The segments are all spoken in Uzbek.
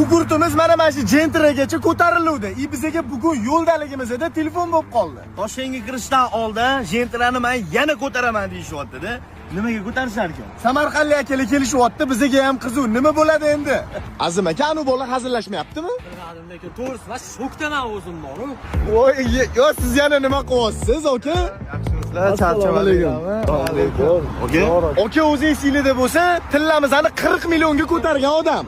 Gugurtimiz mana shu Gentragacha ko'tariluvdi. И bizaga bugun yo'ldaligimizda telefon bo'lib qoldi. Toshkentga kirishdan oldin Gentrani men yana ko'taraman deyishyapti-da. Nimaga ko'tarishar ekan? Samarqandlik akalar kelishyapti, bizaga ham qiziq. Nima bo'ladi endi? Azim aka, anu bola hazillashmayaptimi? Bilmadim, lekin to'g'risi, man shokdaman o'zim boru. Voy, yo siz yana nima qilyapsiz, aka? Assalomu alaykum. Aka, Aka o'zi esinglarda bo'lsa, tillamizni 40 millionga ko'targan odam.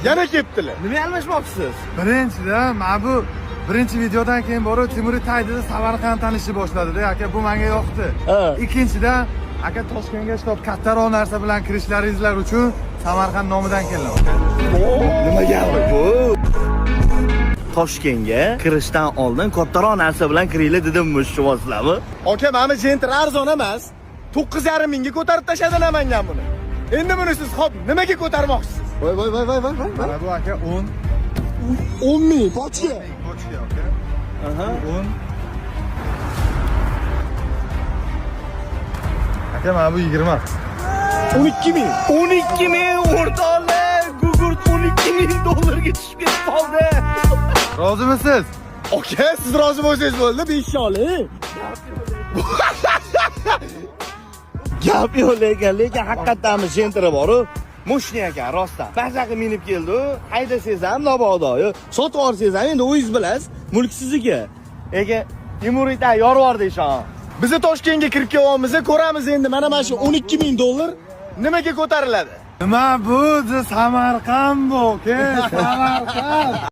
Yana kelibdilar. nima almashmoqchisiz? Birinchidan, mana bu birinchi videodan keyin borib Temuriy Taydida Samarqand tanishni boshladida, aka bu menga yoqdi. Ha. Ikkinchidan, aka Toshkentga shtob kattaroq narsa bilan kirishlaringizlar uchun Samarqand nomidan keldim. Aka. Nima gap bu? Toshkentga kirishdan oldin kattaroq narsa bilan kiringlar dedimmi shu? Aka, mana Gentra arzon emas. 9,5 mingga ko'tarib tashladi Namangan buni. Endi buni siz hop nimaga ko'tarmoqchisiz? Voy voy voy voy voy voy. Mana bu aka 10 10 ming pochka. pochka aka. Aha. 10. Aka mana bu 20. 12 ming. 12 ming o'rtoqlar, gugurt 12 ming dollarga tushib ketib qoldi. Rozimisiz? Aka, siz rozi bo'lsangiz bo'ldi, 5 oling. Gap yo'q lekin haqiqatdan Gentra boru mushni ekan rostdan. Maza qilib minib keldi. Haydasangiz ham mabodo, sotib yuborsangiz ham endi o'zingiz bilasiz, mulk sizniki. Lekin Temuriydan yorib yubordi ishon. Biz Toshkentga kirib kelyapmiz, ko'ramiz endi mana shu 12 ming dollar nimaga ko'tariladi. Nima bu? Samarqand bu, aka. Samarqand.